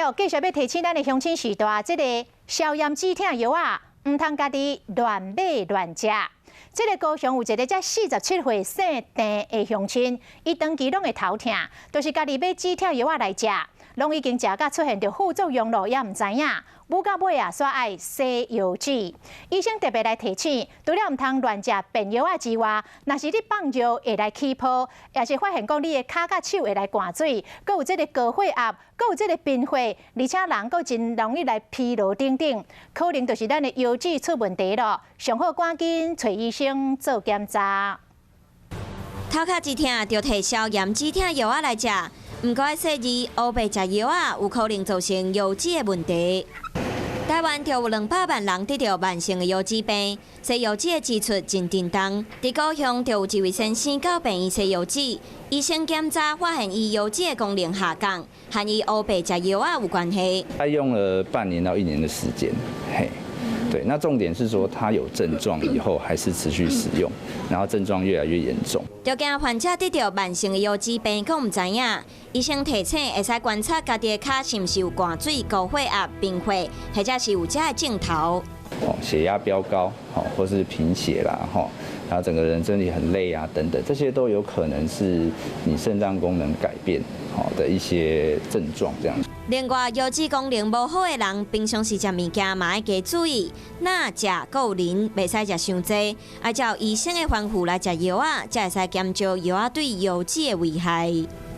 來哦，繼續欲提醒咱的鄉親序大，這个消炎止疼藥仔，毋通家己亂買亂食。這个高雄有一个才47歲姓鄭的鄉親，伊長期攏會頭疼，就是家己買止疼藥仔來食，攏已經食甲出現著副作用咯，也毋知影。母到尾啊，煞愛洗腰子。醫生特別來提醒，除了毋通亂食便藥仔之外，若是你放尿會來起泡，抑是發現講你的跤佮手會來灌水，閣有這个高血壓，閣有這个貧血，而且人閣真容易來疲勞等等，可能就是咱的腰子出問題咯。上好趕緊揣醫生做檢查。頭殼一疼就提消炎止疼藥仔來食，毋過愛細膩，烏白食藥仔有可能造成腰子的問題。台灣就有200萬人得著慢性的腰子病，洗腰子的支出真沉重。佇高雄就有一位先生到病院洗腰子，醫生檢查發現伊腰子的功能下降，和伊烏白食藥仔有關係。他用了半年到一年的時間，嘿，對，那重點是說他有症狀以後還是持續使用，然後症狀越來越嚴重。就驚患者得著慢性的腰子病，閣毋知影。醫生提醒會使觀察家己的跤是毋是有灌水、高血壓、貧血，或者是有遮的症頭。哦，血壓飆高，或是貧血啦，然後整個人身體很累啊，等等，這些都有可能是你腎臟功能改變，的一些症狀，這樣。另外，腰子功能無好的人，平常時食物件嘛愛加注意，鈉、鉀、閣磷，袂使食傷濟，愛照醫生的吩咐來食藥仔，才會使減少藥仔對腰子的危害。